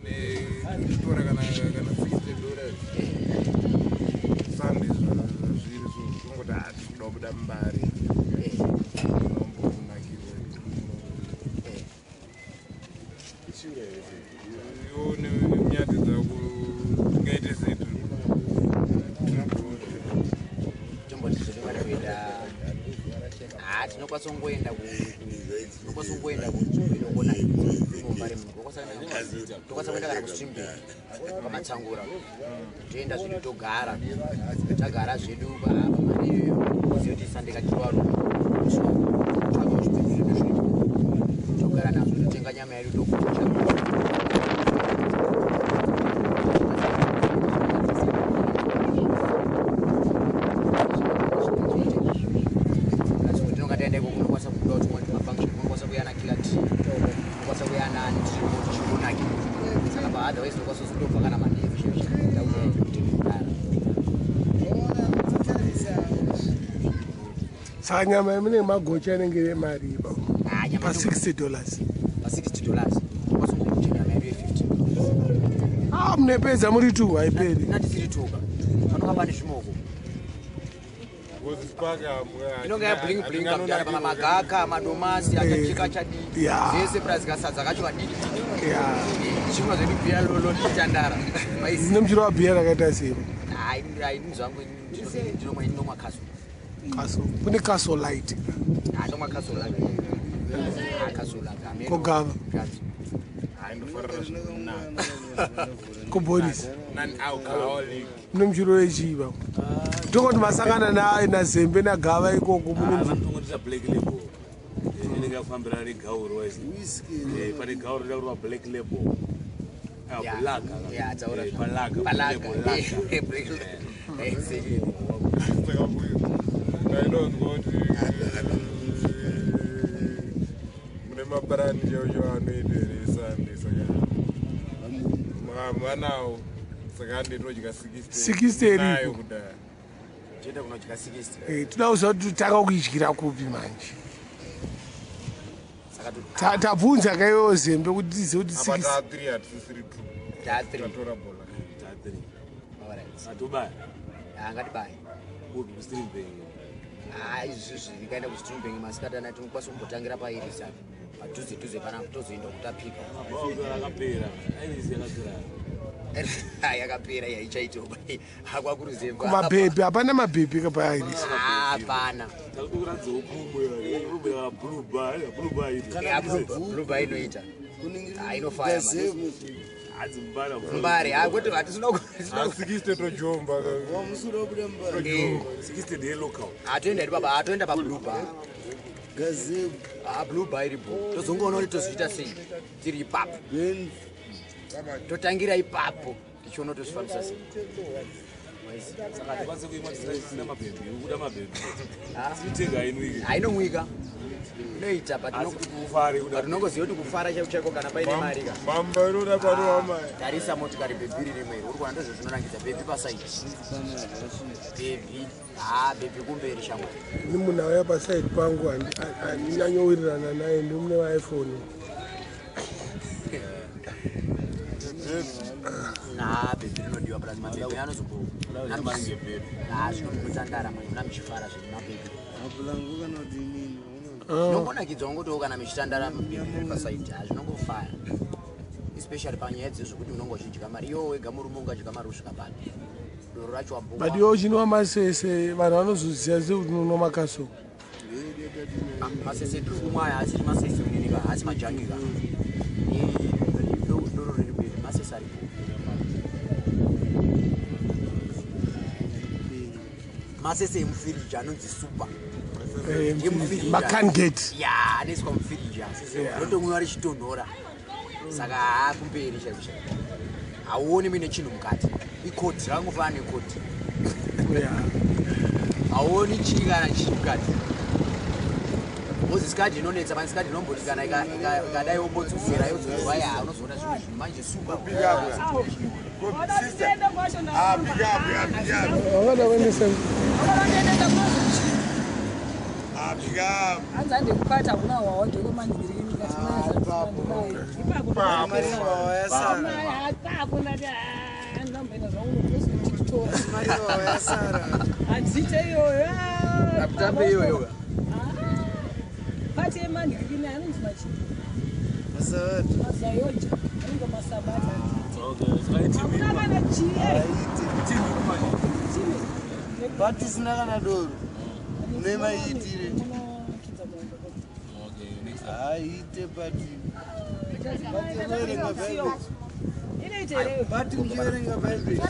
Nekutora kana $60 Sunday, zviri so kungoti hati kuda kubuda muMbare, unombonakirwa. Iwo nemunyati dzako tingaite sei? Tomboti zvedu kuenda, ha, tinokwanisa kungoenda tinokwanisa kungoenda kunzvimbo inongonakidza muMbare muno. Tokwanisa kuenda kana kuStream Bank pamatsangura, toenda zvedu, togara, tagara zvedu pamari iyoyo. Uzive kuti Sunday katirwaro tsvagawo zvibhebhi zvedu zviripo, togara nazvo, totenga nyama yedu, tokucha. Tinonga taenda ikoko, unokwanisa kubuda kuti umwe mafunction, unokwanisa kuya naKiller T, unokwanisa kuya nandimo tichimbonakirwa. Saka pa otherwise unokwanisa kuzotobva kana manheru chaivo kuti kudara. Saka nyama yamunenge magocha inenge iri mari ipapo? Ah, nyama Pa $60? Pa $60 unokwanisa kungogocha nyama yedu ye15. Ah, munepedza muri two, haiperi. Natisiri tuka, panonga pane zvimoko. Inonga yabling bling kamudara, pama magaka, madomasi achachika, achadii, zvese, plus kasadza kacho kadiki diki. Zvimwe zvedu, bhiya lolo, tichitandara. Mune muchiro wabhiya rakaita sei? Ini zvangu ndinomwa, inomwa Castle. Castle, kune Castle Light. Ndomwa Castle Lager. Castle Lager. Kogava? Kuboris? Non-alcoholic. Mune muchiro wechiiva? Tongoti masangana naZembe naGava ikoko, mune Vanotongotisa Black Label, inenge yakufambirana negauro wise. Pane gauro rida kurova Black Label. Ah, Black. Yeah, dzaura. Palaga. Palaga. Label, lager. Black. Exactly. Ndainonzwa kuti mune mabrand chaiwo anoita here Sunday? Saka vanawo, saka handitodya 60 60 nayo iripo. kudhaya. Toenda kunodya 60. Toda kuziva kuti totanga kuidyira kupi manje. Saka Tabvunza kaiwewo Zembe kuti tizive kuti Apa 6 taa 3, hatisisiri 2. Taa 3. Tatora bhola. Tatiri. Alright. Atobaya. Ah, ngatibaye. Kupi? KuStream Bank? Ah, izvizvi ndikaenda kuStream Bank masikati ana, tinokwanisa kumbotangira pairisa padhuze dhuze panapa, tozoenda kutapika. Akapera airisi, yakapera. Yakapera, yaichaitoba akwakuruzemba. Kumabhebhi hapana mabhebhi kapairisi? Hapana. Takutokuratidza upumwe, Blue Bar, Blue Bar iri. Blue Bar inoita. Ah, inofaya. Gazebo. Hadzi Mbare. Mbare kwete, hatisina. 60 tojomba. Wamusura wabuda Mbare. 60 ndeye local. Hatoenda iri baba, hatoenda paBlue Bar. Gazebo. Ah, Blue Bar iripo, tozongoona kuti tozoita sei tiri ipapo. Benz. Totangira ipapo, tichiona kuti tozvifambisa sei. Saka hatikwanisi kuimwa tisina mabhebhi, ukuda mabhebhi titenga inwike. Hainomwika, inoita. Asi kuti ufare kuda. Patinongoziva kuti kufara chaiko chaiko kana paine mari ka. Mamba inoda pano wamai. Tarisa motikari, bhebhi ririmo iri, uri kuona, ndozvo zvinonakidza. Bhebhi pasaidi, bhebhi, ha, bhebhi kumberi, shamwari. Ini munhu auya pasaidi pangu handinyanyowirirana naye, ndi mune vaiPhone. Na bhebhi rinodiwa, plus mabhebhi anozombo Ngebhebhi. Ha, zvinombotandara manje muna muchifara zvedu mabhebhi. Mapulangu kana kuti inini. Zvinongonakidzwa ngotiwo kana muchitandara, mabhebhi ari pasaidi, ha, zvinongofaya, especially panyaya dzezvokuti unonge uchidya mari iwo wega. Murume ungadya mari kusvika papi? Doro racho But wambo. iwe uchinwa masese, vanhu vanozoziva sekuti unonwa maCastle. Masese tiri kumwa aya asiri masese uninika, asi majangi ka. Doro riri mberi, masese aripo. Masese emufiriji anonzi Super. Emufiriji. Makangate. Ya, anoiswa mufiriji, rotomwiwa richitonhora. Saka haa, kumberi chaiko chaiko hauoni muine chinhu mukati, ikoti rakangofanana nekoti. Hauoni chii kana chii mukati. Mozi skadi inonetsa pane skadi inomboti kana ikadai wombodzosera yodzorwa, ya, unozoona zvimwe zvinhu manje Super. Wangada kuendesa. Hanzi handekupata, hakuna hwawa, ndekomanhirini. Ipapo. Mariva wayasara. Ipapo ndati "Ah, ndamboenda zvangu nokuzotitora." Mariva wayasara. Hadzite iyoyo. Ah, Akutambe iyoyo. Pati yemanhikini anonzi machi Masavati. mazayoja anonzi masabata. Okay, saka itimu Hakuna kana chii. Aite. itimu manje. Chii. Patisina kana doro. Mune maiitire. Munokidza mombe. Okay, next time. Aite pati. Verenga Bhaibheri. Inoita here? Pati muchiverenga Bhaibheri.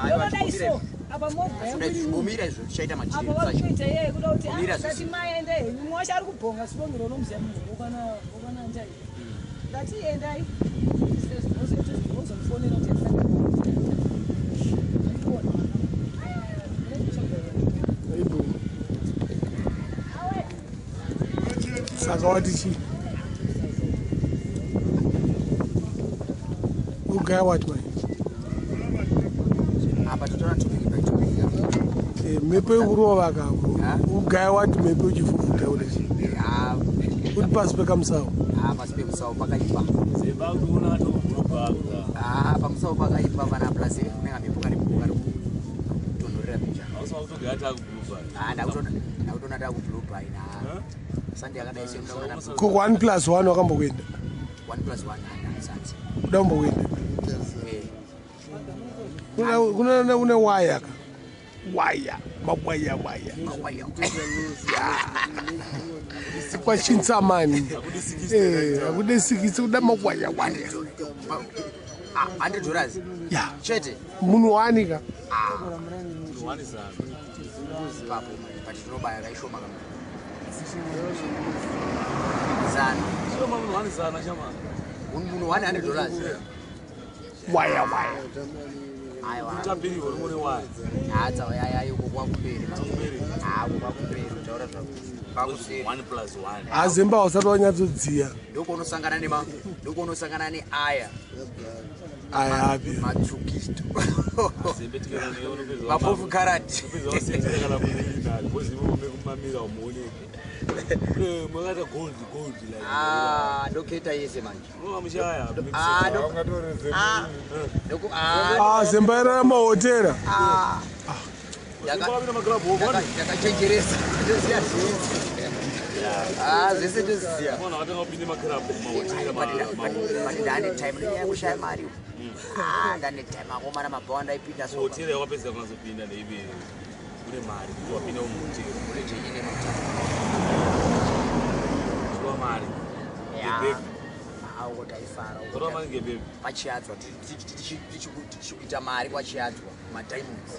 Ndovadai so. Apa movha yangu iri Ngomira izvo tichaita apa majiri. vakutoita iye kuda kuti Kumira "Ah, zvese. ndati maende henyu mumwe wacho ari kubhonga sibongero unomuziya munhu wokwana wokwana njai ndati endai ozomufonera kuti Aibo. Saka wati chii? Ugaya wati mai? Apa totora topic by topic. Eh, mhepo yekurova kako. Ha? Ugaya wati mhepo uchifufuta kudai. Ah, Uri pasi pekamusawo. ah, pasi pemusawo pakaipa. Zemba kuona atokubva. Ah, pamusawo pakaipa pana plus kunenge mhepo kari kari kutonhorera pinja. Hausi wakutogaya takubva. Ah, ndakutona ndakutona takublue by na. Sunday yakadai sio ndakuona Ko 1 plus 1 wakambokuenda. 1 plus 1 handisati. Kuda kumbokuenda. Eh, Kuna une waya ka. Waya, mawaya waya. mawaya. Kwachintsamani. Eh, akude sikisi kuda mawaya waya. Ah, 100 dollars. Ya, Chete. munhu wani ka. One zana. Ipapo but tinobaya kaishoma kama. Zana. Sio mama one zana chama. Munhu 100 dollars. Waya waya. Aiwa. Tapiri uri mune waya. Hatsa yaya uko kwakumberi. Ah, uko kwakumberi utaura zvako. Kwakuseri. 1 plus 1. Azemba usati wanyatsodziya. Ndokunosangana nema ndokunosangana neaya Aya api. matsukisto. Zembe tikana neyo Mapofu karati. Kupedza wasendera kana kunini because iwe umekumamira umuoneke. Kune mwakata gold gold like. Ah, ndoketa yese manje. Unowa mushaya. Ah, ndo Haungatoreze ah ndoku ah Ah, zemba yarara mahotera. ah. Wakapinda maklabu wona. Ndakachenjeresa. Ndoziya zvese. Ah, zvese ndoziya. Mwana watanga kupinda maklabu mahotera ma. But ndane time nenyaya yekushaya mari. Ah, ndane time akomana mabhawa ndaipinda so. Hotera yakapedza kunazopinda ndeibe kune mari kuti wapinda muhotera. Kune jenyine mutano. Kuwa mari. Ya. Ngebhebhi. Ah, uko taifara. uko Kuwa mari ngebhebhi. pachiadzwa tichikuita mari kwachiadzwa madiamonds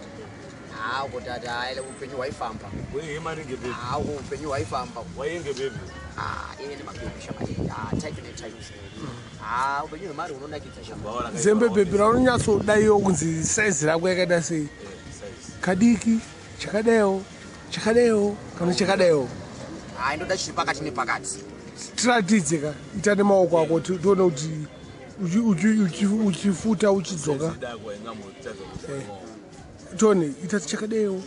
haa uko tati haile upenyu hwaifamba Waiye mari ngebhebhi. haa uko upenyu hwaifamba Waiye ngebhebhi. ine nemabhebhi shama type netype haa upenyu hwemari hunonakidza shama Zembe bhebhi raunonyatsodaiwo kunzi saizi rako yakaita sei. Kadiki, chakadaiwo, chakadaiwo kana chakadaiwo. haa indoda chiri pakati nepakati Tiratidze ka, ita nemaoko ako tione kuti uchifuta uchidzoka. Dako ingamutadza kuti. Tione, ita chakadaiwo.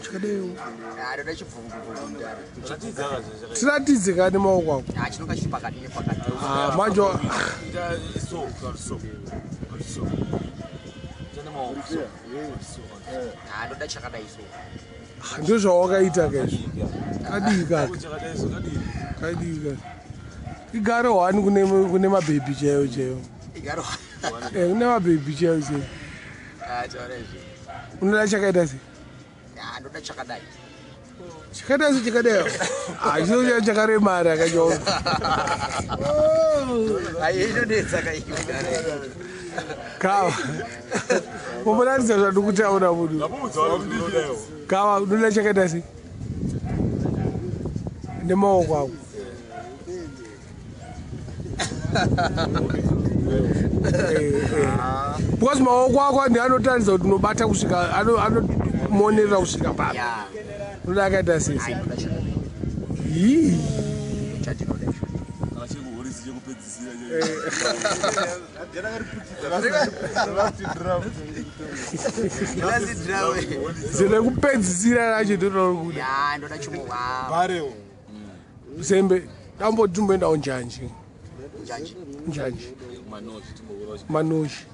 Chakadaiwo. haa ndoda chibvungubvungu mudara Ratidza kazve. Tiratidze ka nemaoko ako. haa chinonga chiri pakati nepakati Ah, manje Ita so, so. So. Ita nemaoko so. So. haa ndoda chakadai so ndozvawakaita ka izvi. Kadiki kaka. Chakadai so kadii. Kadiki kaka. Igare hwani kune mabhebhi chaiwo chaiwo. igaro Eh, kune mabhebhi chaiwo chaiwo. haa taura izvi Unoda chakaita sei? haa ndoda chakadai Chakaita sei chakadaiwo? Ah, chino chacho chakaremara kacho. ai inonetsa kaiyo Kava. Umboratidza zvandiri kutaura munhu. Ngamuudza wari kuti unodaiwo. Kava, unoda chakaita sei? Nemaoko ako. Eh, eh. Because maoko ako ndi anotaridza kuti unobata kusvika anomonerera kusvika papi. ya Unoda akaita sei? ai ndoda chakadai Yii. chandinoda izvo Kana chekuhorisi chekupedzisira. Last draft. Last draft. Zere kupedzisira racho ndorori kuda. ya ndoda chimwe Barrel. Zembe. Damboti timboendawo njanji. Njanji. Njanji. Manoshi timboura. Manoshi.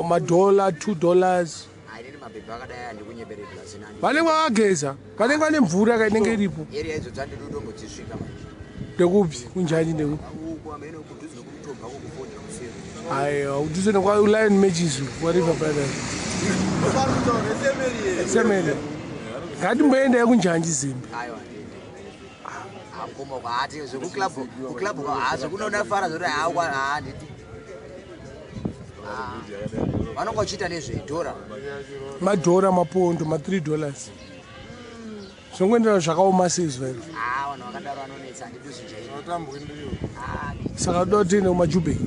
Madollar, $2. Hainini mabhebhi akadai andikunyeberera zina. Vanenge vakageza, vanenge vane mvura ka inenge iripo. Area idzo dzandidodombodzisvika manje. Ndekupi kunjanji ndekupi? Uko amene kudhuze nokutobva kokufodera kuseri. Aiwa, kudhuze nekwa Lion Matches kwaRiver Brothers. Semele. Ngatimboendai kunjanji Zembe. Aiwa, akoma hati zvekuclub, kuclub ha zvekunonafara zvoti hawa handiti vanonga uchiita nezvedhora. Madhora, mapondo, ma$3. Zvingoenderana zvakaoma sei zuva iro. Ha, vanhu vakadaro vanonetsa, handidi zvijairi. Atambwi ndiyo. Saka toda kuti tiende kumaJubek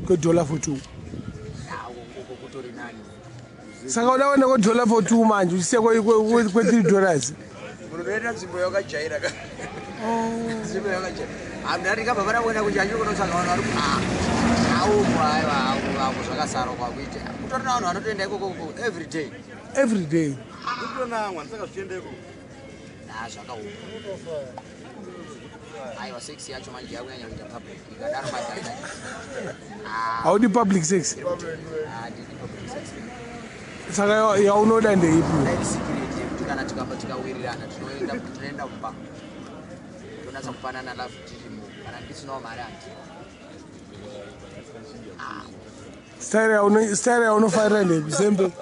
kwedollar for two. Uko kutori nani. Saka uda kuenda kwedollar for two manje uchisiya kwe$3? Munotoenda nzvimbo yakajaira ka, nzvimbo yakajaira. Hamuna ndikabva pana kuenda kunjanji kunotsvaga vanhu vari auko. Aiwa, ako zvakasara kwakuita kutori navanhu vanotoenda ikoko every day. Every day. Kutonamwa ndisaka zvichiendeko. Ha, zvakaoma. Aiwa, sex yacho manje yakunyanya kuita public ikadaro madhaka. Haudi public sex? Handidi public sex. Saka yaunoda ndeipi? Dai secret yekuti kana tikamba tikawirirana tinoenda kumba tonatsa kupanana love tirimo. Kana ndisinawo mari handi. Style yaunofarira ndeipi, Zembe?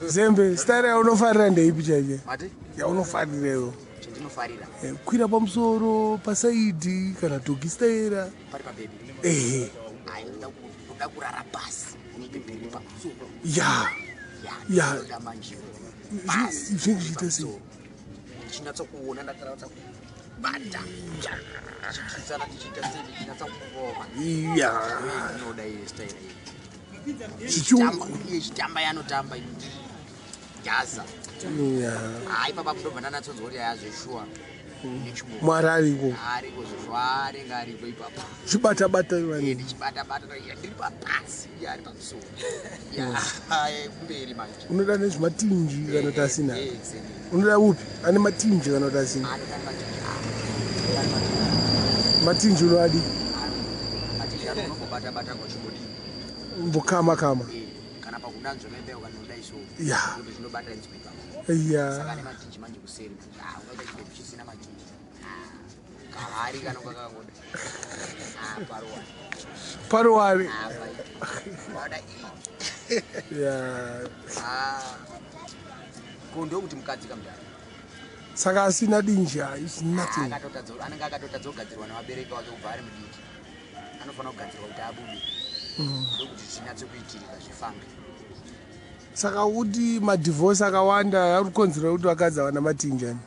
Zembe, style yaunofarira ndeipi chaicho? Mati? Yaunofarira iwo. Chendinofarira? Kwira pamusoro, pasaidi, kana doggy style. Pari pabhebi? Ehe. Ai, ndoda kurara pasi bhebhi pamusoro. Ya. Ya. Ndoda manje pasi. Zvinenge zvichiita sei? Ndichinatsa kuona ndakanatsa kubata, tichikisana, tichiita sei, ndichinatsa kurova. Ndinoda iye style iyi. Iye chitamba yanotamba ini ndiri gaza. Hai, papa ndobva ndanatsonzwa kuti aya zveshuwa nechimoko. Mwari ariko. Ariko zveshuwa, anenge ariko ipapa. Chibata-bata. Iye Vanhu. Ndichibata-bata, ndiri papasi, iye ari pamusoro, Ya, kumberi manje. Unoda nezvematinji kana kuti asina? Eh, exactly. Unoda upi, ane matinji kana kuti asina? Anoda matinji. Ah, anoda matinji. Matinji unoadi? Matinji anombobata-bata kwachimbodii. Mbokama kama. Eh, kana pakunanzva membeo kana udai so. Ndobe zvinobata inzwi ipapo. Saka nematinji manje kuseri manje. Ah, ungaita chibhebi chisina matinji. Ah, kahari kanonga kakangoda. Ah, paruwa. Paruwari. Ah, paita. Wada iyi. Ah. Ko ndokuti mukadzi kamudhara. Saka asina dinji, ah, is nothing. Anenge akatotadza kugadzirwa nevabereki vake kubva ari mudiki. Anofanira kugadzirwa kuti abude. Ndokuti zvinyatse kuitirika zvifambe. Saka kuti madivorce akawanda ari kukonzera kuti vakadzi havana matinji ani?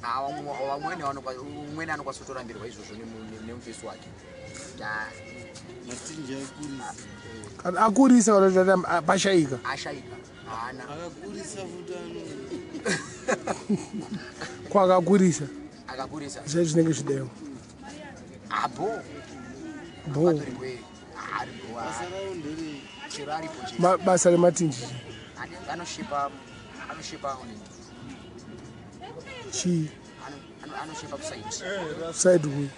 Ah, vamweni umweni anokwanisa kutorambirwa izvozvo nemufesi wake. Ah, Matinji akurisa. Kana akurisa kana kuti pashayika. Ashayika haana. Akakurisa futi ano. Kwakakurisa. Akakurisa. Zve zvinenge zvidewo. Abo. Bo. Atorikwe aripo. Basa rawo nderei? Chero aripo chete. Basa rematinji? Anoshipa, anoshipa onini. Chii? Anoshipa kusaidi. Side kui?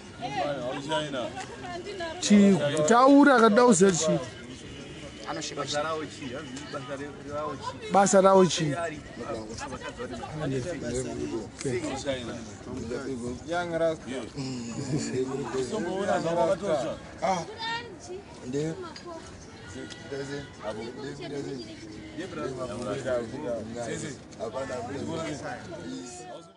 Chii? Taura akada kuziva kuti chii. Anoshipa. Basa rawo chii? Hanzi basa rawo chii? Basa rawo chii? Young Rasta. Somboona zvawakatosva. Ndi. Ndi. Hapana.